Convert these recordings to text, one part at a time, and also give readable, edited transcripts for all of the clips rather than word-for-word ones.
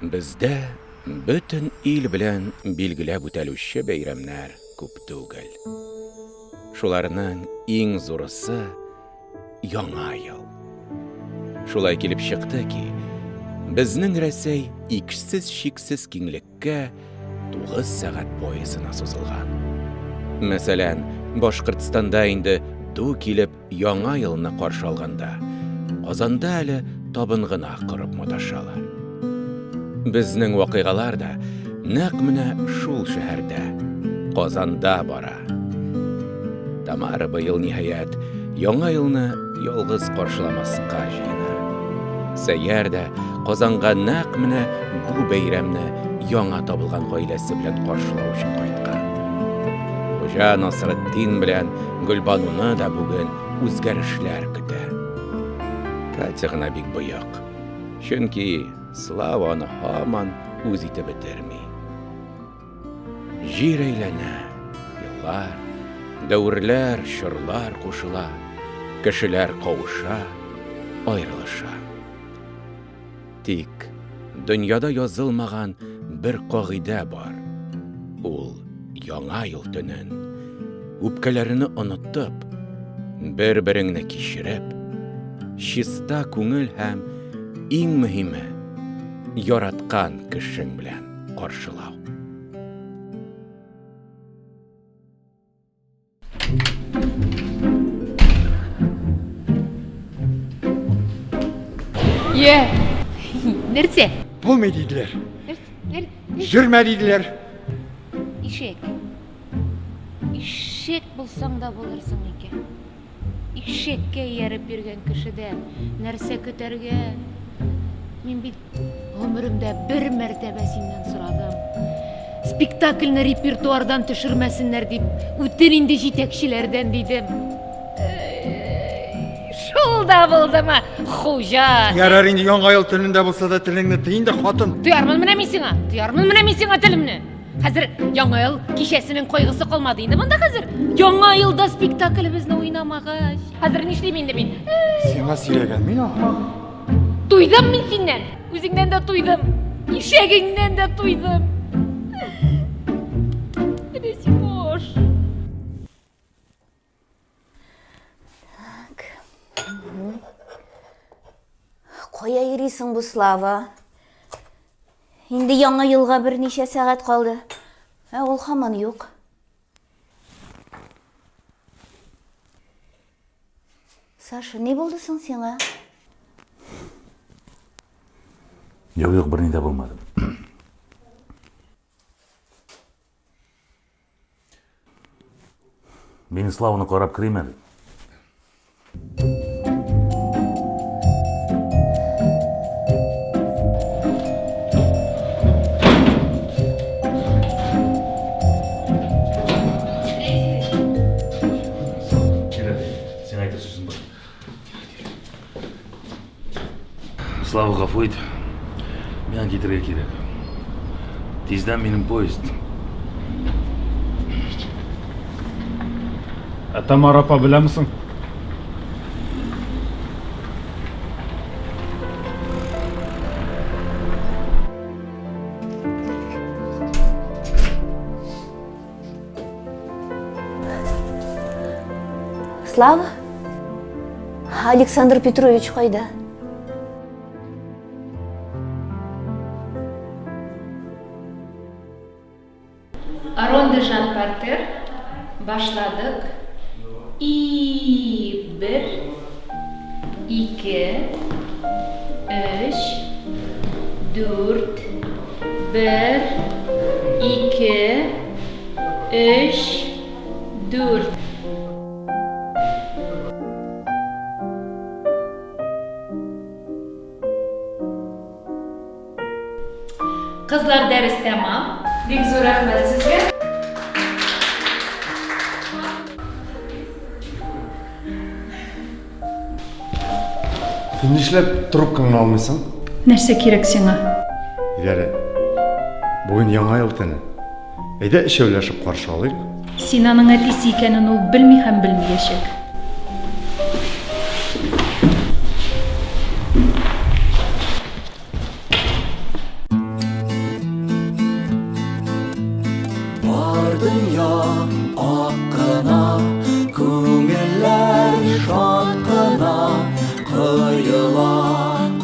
Бездә бөтен ил белән билгеләп үтәлүче бәйрәмнәр күп түгел. Шуларның иң зурысы Яңа ел. Шулай килеп чыкты ки, безнең Рәсәй иксез-чиксез киңлеккә 9 сәгать поясына сузылган. Мәсәлән, Башкортстанда инде ду килеп Яңа елны каршы алганда, Казанда әле табын гына корып маташалар. Безнең вакыйгалар да нәкъ менә шул шәһәрдә, Казанда бара. Тамара быел, ниһаять, Яңа елны ялгыз каршыламаска җыена. Сәйяр дә Казанга нәкъ менә бу бәйрәмне яңа табылган гаиләсе белән каршылау өчен кайткан. Хуҗа Насретдин белән Гөлбануны да бүген үзгәрешләр көтә. Катя гына бик боек. Чөнки Слава аны һаман үз итеп бетерми. Җир әйләнә, еллар, дәверләр, чорлар кушыла, кешеләр кавыша, аерылыша. Тик дөньяда язылмаган бер кагыйдә бар. Ул Яңа ел төнен, үпкәләрне онытып, бер-береңне кичереп, чиста күңел һәм иң мөһиме, яраткан кешең белән каршылау. Йә, нәрсә? Булмый диделәр. Йөрмә диделәр. Ишәк. Ишәк булсаң да булырсың икән. Ишәккә ияреп йөргән кешедән нәрсә көтәргә? Мин бит гомеремдә бер мәртәбә синнән сорадым. Спектакльне репертуардан төшермәсеннәр дип, үтен инде җитәкчеләрдән дидем. Шул да булдымы, хуҗа? Ярар инде яңа ел төнендә булса да телеңне тый инде, хатын. Тыярмын менә мин сиңа, тыярмын менә мин сиңа телемне. Хәзер Яңа ел кичәсенең кайгысы калмады инде монда хәзер. Яңа елда спектаклебезне уйнамагач. Хәзер нишлим инде мин? Сиңа сөйләгән мин ахмак. Туйдым мин синнән. Үзеңнән дә туйдым. Ишәгеңнән дә туйдым. Менә син Так. Кая йөрисең бу Слава? Инде яңа елга берничә сәгать калды. Ә ул һаман юк. Саша, ни булды соң сиңа? Юк, юк, берни дә булмады. Мин Славаны карап керим әле. Слава, гафу ит. Миңа китергә кирәк. Тиздән минем поезд. Ә Тамара апа беләме соң? Слава? Александр Петрович кайда? Ронде Жан Партер, башладык. И бер, ике, өч, дүрт, бер, ике, өч, дүрт. Кызлар, дәрес тәмам. Бик зур рәхмәт сезгә. Син нишләп трубкаңны алмыйсың? Нәрсә кирәк сиңа? Диләрә, бүген Яңа ел төне. Әйдә өчәүләшеп каршы алыйк. Син аның әтисе икәнен ул белми һәм белмиячәк. дөнья ак кына, күңелләр шат кына, коела,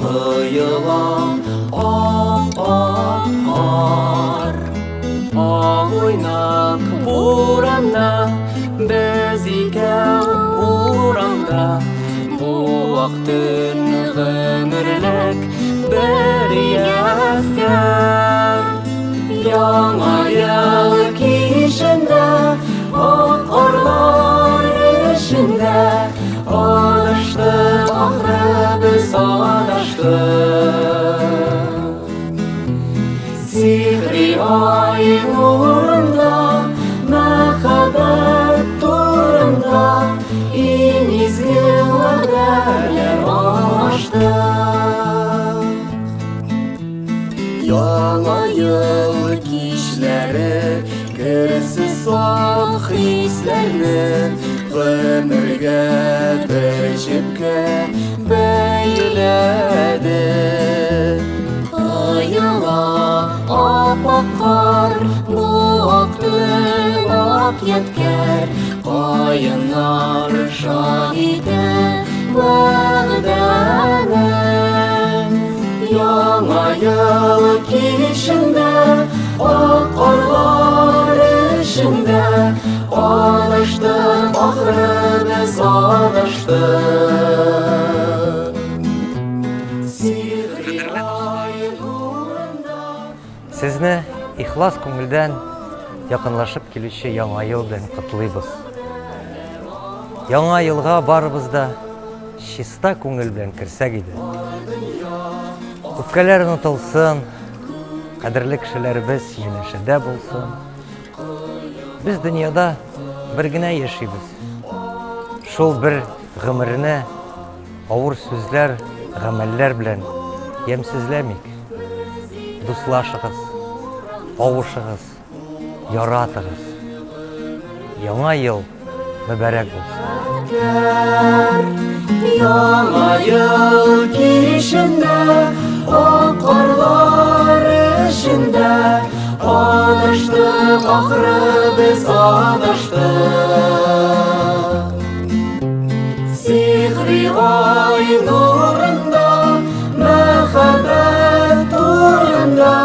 коела ап-ак кар. Ак уйнак буранда, без икәү урамда, бу ак төн гомерлек бер ядкәр. Яңа ел кичендә, ак карлар эчендә, адаштык ахры без адаштык. Сихри ай нурында, мәхәббәт турында, иң изге вәгъдәләр алмаштык. Яңа ел кичләре керсез саф хисләрне гомергә бер җепкә бәйләде. Коела ап-ак кар, бу ак төн ак ядкәр, каеннар шаһиде вәгъдәнең. Яңа ел кичендә, ак карлар эчендә, адаштык ахры без адаштык. Сихри ай нурында. Сезне ихлас күңелдән якынлашып килүче Яңа ел белән котлыйбыз. Яңа елга барыбыз да чиста күңел белән керсәк иде. Үпкәләр онытылсын, кадерле кешеләребез янәшәдә булсын. Без дөньяда бер генә яшибез. Шул бер гомерне авыр сүзләр, гамәлләр белән ямьсезләмик. Дуслашыгыз, кавышыгыз, яратыгыз. Яңа ел мөбарәк булсын. Яңа ел кичендә, ак карлар эчендә, адаштык ахры без адаштык. Сихри ай нурында, мәхәббәт турында,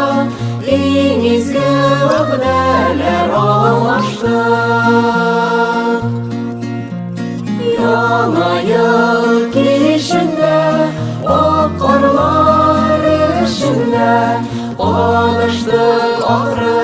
иң изге вәгъдәләр алмаштык. Яңа ел кичендә, ак карлар эчендә, адаштык ахры.